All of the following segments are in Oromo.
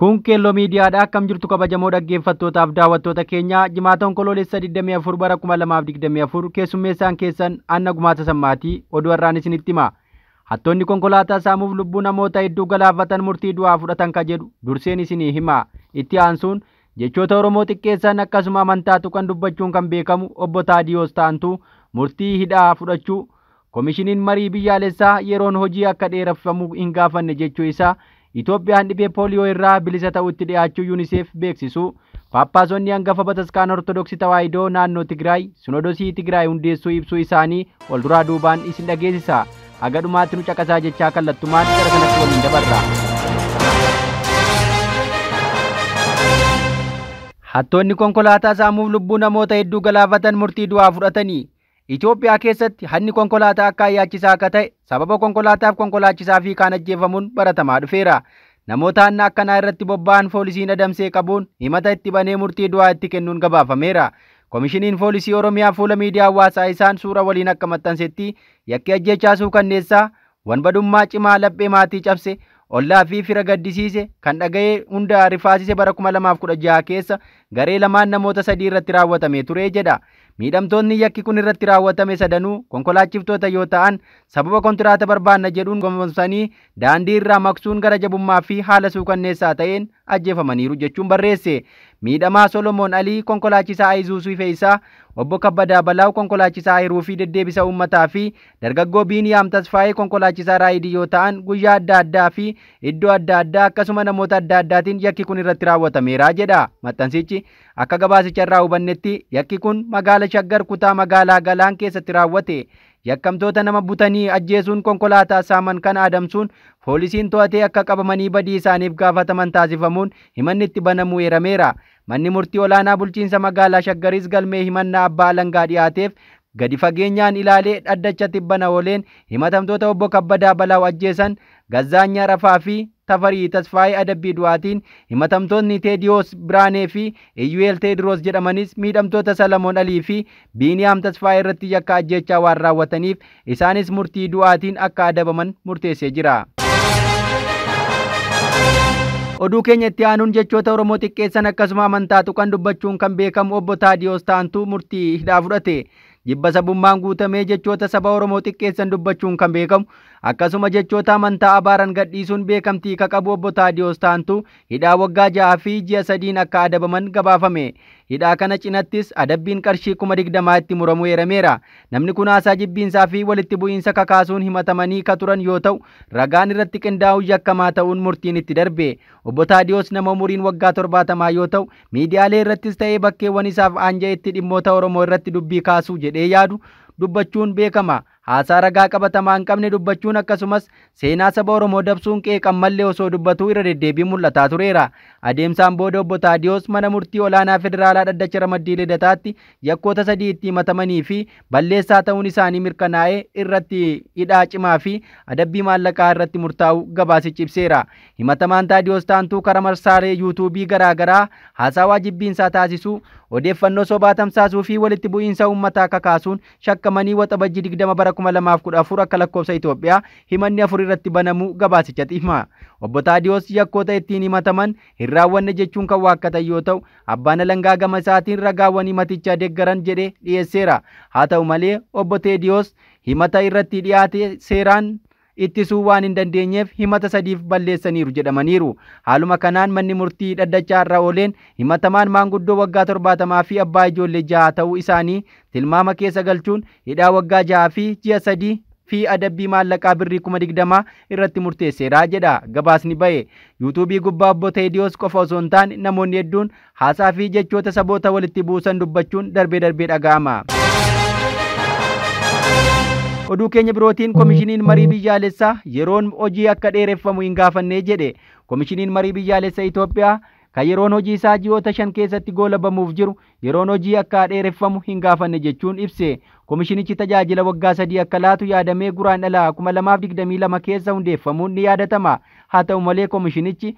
Kun Keelloo Miidiyaadha. Akkam jirtu kabajamoo dhaggeeffattootaaf daawwattoota keenya? Jimaata Onkoloolessa 24 bara 2024 keessummeessaan keessan Anna Gumaata Sammaatii. Oduu har'aan isinitti hima. Hattoonni konkolaataa saamuuf lubbuu namoota hedduu galaafatan murtii du'aa fudhatan ka jedhu durseen isinii hima. Itti aansuun jechoota Oromoo xiqqeessan akkasuma amantaa tuqan dubbachuun kan beekamu obbo Taadiyoos Taantuu murtii hidhaa fudhachuu, Komishiniin marii biyyaalessaa yeroon hojii akka dheereffamu hin gaafanne jechuu isaa, Itoophiyaan dhibee pooliyoo irraa bilisa ta'utti dhiyaachuu UNICEF beeksisu, Paappaasonni hangafa bataskaana Ortodoksii Tawaahidoo naannoo Tigraay Sinodosii Tigraay hundeessuu ibsuu isaanii wal duraa duubaan isin dhageessisa. Haga dhumaatti nu caqasaa jechaa kallattumaan gara kanatti waliin dabarra. Hattoonni konkolaataa saamuuf lubbuu namoota hedduu galaafatan murtii du'aa fudhatanii. Itoophiyaa keessatti hanni konkolaataa akka yaachisaa akka ta'e sababa konkolaataaf konkolaachisaa fi kaan ajjeefamuun baratamaa dhufeera. Namoota hanna akkanaa irratti bobba'an poolisiin adamsee qabuun himata itti banee murtii du'aa itti kennuun gabaafameera. Komishiniin Poolisii Oromiyaa fuula miidiyaa hawaasaa isaan suura waliin akka maxxansetti, yakki ajjechaa suukanneessaa wanbadummaa cimaa laphee maatii cabse, ollaa fi fira gaddisiise, kan dhaga'ee hunda rifaasise bara 2016 keessa garee lamaan namoota sadii irratti raawwatamee ture jedha. Miidhamtoonni yakki kun irratti raawwatame sadanuu konkolaachiftoota yoo ta'an, sababa kontiraata barbaanna jedhuun gomsanii daandii irraa maqsuun gara jabummaa fi haala suukanneessaa ta'een ajjeefamaniiru jechuun barreesse. Miidhamaa Solomoon Alii konkolaachisaa Ayizuusuu Fe'isaa, obbo Kabbadaa Balaaw konkolaachisaa Ayiruu fi deddeebisa uummataa fi dargaggoo Biiniyaam Tasfaayee konkolaachisaa Raayidii yoo ta'an, guyyaa adda addaa fi iddoo adda addaa akkasuma namoota adda addaatiin yakki kun irratti raawwatameera jedha. Maxxansichi akka gabaasicha irraa hubannetti yakki kun magaala Shaggar kutaa magaalaa Galaan keessatti raawwate. Yakkamtoota nama butanii ajjeesuun konkolaataa saaman kana adamsuun poolisiin to'atee akka qabamanii badii isaaniif gaafataman taasifamuun himanni itti banamuu eerameera. Manni murtii olaanaa bulchiinsa magaalaa Shaggaris galmee himannaa abbaa alangaa dhiyaateef gadi fageenyaan ilaalee dhaddacha tibbana ooleen himatamtoota obbo Kabbadaa Balaaw ajjeesan Gazzaanyaa Rafaa fi Tafarii Tasfaayee adabbii du'aatiin, himatamtoonni Teediyoos Biraanee fi Iyyu'eel Teediroos jedhamanis miidhamtoota Salamoon Alii fi Biiniyaam Tasfaayee irratti yakka ajjechaa waan raawwataniif isaanis murtii du'aatiin akka adabaman murteessee jira. Oduu keenya itti aanuun jechoota Oromoo xiqqeessan akkasuma amantaa tuqan dubbachuun kan beekamu obbo Taadiyoos Taantuu murtii hidhaa fudhate. Jibba sabummaan guutamee jechoota saba Oromoo xiqqeessan dubbachuun kan beekamu akkasuma jechoota amantaa abaaran gadhiisuun beekamtii ka qabu obbo Taadiyoos Taantuu hidhaa waggaa 6 fi ji'a 3 akka adabaman gabaafame. Hidhaa kana cinattis adabbiin qarshii 20,000 itti muramuu eerameera. Namni kun haasaa jibbiinsaa fi walitti bu'iinsa kakaasuun himatamanii ka turan yoo ta'u, ragaan irratti qindaa'uu yakkamaa ta'uun murtiin itti darbe. Obbo Taadiyoos nama umuriin waggaa 70 yoo ta'u, miidiyaalee irrattis ta'ee bakkeewwan isaaf aanja'etti dhimmoota Oromoo irratti dubbii kaasuu jedhee yaadu dubbachuun beekama. Haasaa ragaa qabatamaa hin qabne dubbachuun akkasumas seenaa saba Oromoo dabsuun qeeqan mallee osoo dubbatuu irra deddeebiin mul'ataa tureera. Adeemsaan booda obbo Taadiyoos mana murtii olaanaa federaalaa dhaddacha ramaddii Lidataatti yakkoota sadii itti himatamanii fi balleessaa ta'uun isaanii mirkanaa'ee irratti hidhaa cimaa fi adabbii maallaqaa irratti murtaa'u gabaasichi ibseera. Himatamaan Taadiyoos Taantuu karaa marsaalee yuutuubii garaa garaa haasawaa jibbiinsaa taasisuu, odeeffannoo sobaa tamsaasuu fi walitti bu'iinsa uummataa kakaasuun shakkamanii Waxabajjii 20 bara 2014 akka lakkoofsa Itoophiyaa himanni 4 irratti banamuu gabaasichatti hima. Obbo Taadiyoos yakkoota ittiin himataman hin raawwanne jechuun kan waakkatan yoo ta'u, abbaan alangaa gama isaatiin ragaawwan himaticha deeggaran jedhee dhiyeesseera. Haa ta'u malee obbo Teediyoos himata irratti dhiyaate seeraan ittisuu waan hin dandeenyeef himata sadiif balleessaniiru jedhamaniiru. Haaluma kanaan manni murtii dhaddachaa irra ooleen himatamaan maanguddoo waggaa 70 fi abbaa ijoollee 6 ta'uu isaanii tilmaama keessa galchuun hidhaa waggaa 6 fi ji'a 3 fi adabbii maallaqaa birrii 20,000 irratti murteesseera jedha gabaasni ba'e. Yuutuubii gubbaa obbo Teediyoos qofa osoo hin taane namoonni hedduun haasaa fi jechoota saboota walitti buusan dubbachuun darbee darbee dhaga'ama. Oduu keenya birootiin Komishiniin marii biyyaalessaa yeroon hojii akka dheereffamu hin gaafanne jedhe. Komishiniin marii biyyaalessaa Itoophiyaa kan yeroon hojii isaa ji'oota 5 keessatti goolabamuuf jiru yeroon hojii akka dheereffamu hin gaafanne jechuun ibse. Komishinichi tajaajila waggaa 3 akka laatu yaadamee Guraandhala 2022 keessa hundeeffamuun ni yaadatama. Haa ta'u malee komishinichi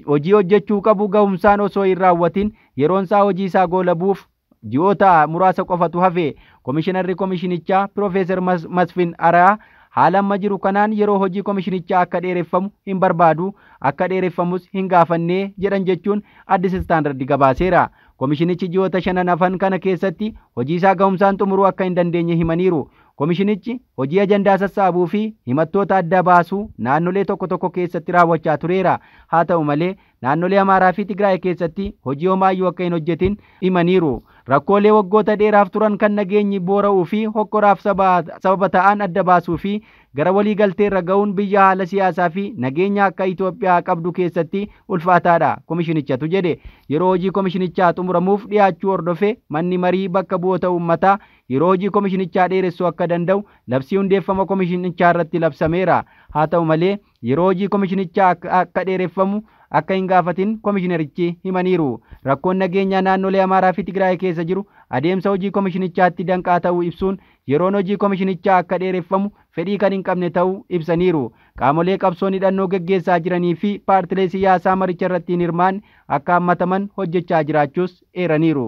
hojii hojjechuu qabu gahumsaan osoo hin raawwatin yeroon isaa hojii isaa goolabuuf ji'oota muraasa qofatu hafe. Komishinarri komishinichaa Piroofeesar Masfin Araa Haala amma jiru kanaan yeroo hojii komishinichaa akka dheereffamu hin barbaadu, akka dheereffamus hin gaafannee jedhan jechuun Addis Standard gabaaseera. Komishinichi ji'oota shanan hafan kana keessatti hojii isaa ga'umsaan xumuruu akka hin dandeenye himaniiru. Komishinichi hojii ajandaa sassaabuu fi himattoota adda baasuu naannolee tokko tokko keessatti raawwachaa tureera. Haa ta'u malee, naannolee Amaaraa fi Tigraay keessatti hojii homaayyuu akka hin hojjetin himaniiru. Rakkoolee waggoota dheeraaf turan kan nageenyi boora'uu fi hokkoraaf sababa ta'an adda baasuu fi gara walii galteerra ga'uun biyya haala siyaasaa fi nageenya akka Itoophiyaa qabdu keessatti ulfaataadha komishinichatu jedhe. Yeroo hojii komishinichaa xumuramuuf dhiyaachuu hordofee manni marii bakka bu'oota uummataa yeroo hojii komishinichaa dheeressuu akka danda'u labsii hundeeffama komishinichaa irratti labsameera. Haa ta'u malee, yeroo hojii komishinichaa akka dheereffamu akka hin gaafatin komishinerichi himaniiru. Rakkoon nageenyaa naannolee Amaaraa fi Tigraay keessa jiru adeemsa hojii komishinichaatti danqaa ta'uu ibsuun yeroon hojii komishinichaa akka dheereffamu fedhii kan hin qabne ta'uu ibsaniiru. Qaamolee qabsoon hidhannoo geggeessaa jiranii fi paartilee siyaasaa maricha irratti hin hirmaanne akka hammataman hojjechaa jiraachuus eeraniiru.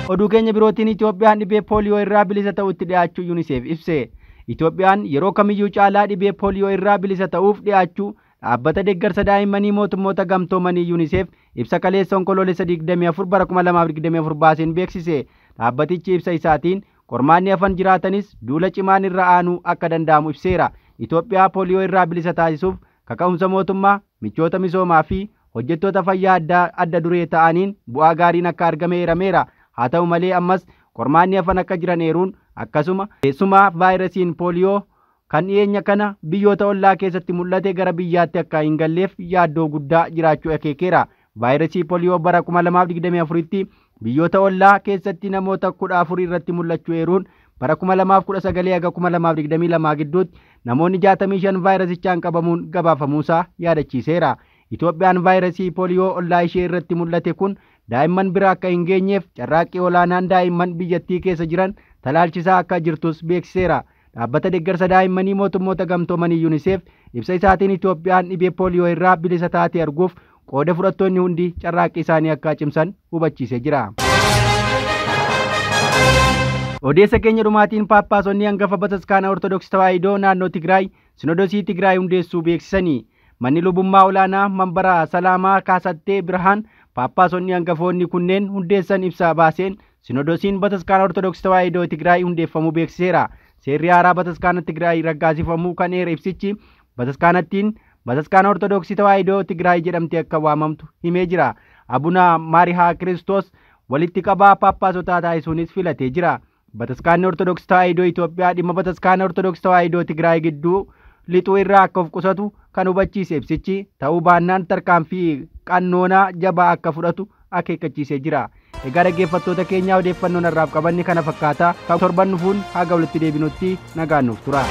Oduu keenya birootiin, Itoophiyaan dhibee pooliyoo irraa bilisa ta'utti dhiyaachuu UNICEF ibse. Itoophiyaan yeroo kamiyyuu caalaa dhibee pooliyoo irraa bilisa ta'uuf dhiyaachuu dhaabbata deeggarsa daa'immanii mootummoota gamtoomanii UNICEF ibsa kaleessa Onkoloolessa 24 bara 2024 baaseen beeksise. Dhaabbatichi ibsa isaatiin qormaanni hafan jiraatanis duula cimaan irra aanuu akka danda'amu ibseera. Itoophiyaa pooliyoo irraa bilisa taasisuuf kaka'umsa mootummaa, michoota misoomaa fi hojjettoota fayyaa adda duree ta'aniin bu'aa gaariin akka argame eerameera. Haa ta'u malee, ammas qormaanni hafan akka jiran eeruun, akkasuma keessumaa vaayirasiin pooliyoo kan dhiyeenya kana biyyoota ollaa keessatti mul'ate gara biyyaatti akka hin galleef yaaddoo guddaa jiraachuu akeekeera. Vaayirasii pooliyoo bara 2024tti biyyoota ollaa keessatti namoota 14 irratti mul'achuu eeruun, bara 2019 haga 2022 gidduutti namoonni 65 vaayirasichaan qabamuun gabaafamuusaa yaadachiiseera. Itoophiyaan vaayirasii pooliyoo ollaa ishee irratti mul'ate kun daa'imman bira akka hin geenyeef carraaqqii olaanaan daa'imman biyyattii keessa jiran talaalchisaa akka jirtus beeksiseera. Dhaabbata deeggarsa daa'immanii mootummoota gamtoomanii UNICEF ibsa isaatiin Itoophiyaan dhibee pooliyoo irraa bilisa taate arguuf qooda fudhattoonni hundi carraaqqii isaanii akka cimsan hubachiisee jira. Odeessa keenya dhumaatiin, Paappaasonni hangafa bataskaana Ortodoksii Tawaahidoo naannoo Tigraay Sinodosii Tigraay hundeessuu beeksisanii. Manni lubummaa olaanaa Manbara Salaamaa Kaasattee Birhaan Paappaasonni hangafoonni kunneen hundeessan ibsa baaseen Sinodosiin bataskaana Ortodoksii Tawaahidoo Tigraay hundeeffamuu beeksiseera. Seerri haaraa bataskaana Tigraay raggaasifamuu kan eere ibsichi, bataskaanattiin Bataskaana Ortodoksii Tawaahidoo Tigraay jedhamtee akka waamamtu himee jira. Abuna Maarihaa Kiristoos walitti qabaa Paappaasotaa taasisuunis filatee jira. Bataskaanni Ortodoksii Tawaahidoo Itoophiyaa dhimma Bataskaana Ortodoksii Tawaahidoo Tigraay gidduu lixuu irraa akka of qusatu kan hubachiise ibsichi, ta'uu baannaan tarkaanfii qannoonaa jabaa akka fudhatu akeekkachiisee jira. Egaa dhaggeeffattoota keenyaa, odeeffannoon har'aaf qabanne kana fakkaata. Torban dhufuun haga walitti deebinutti nagaan nuuf tura.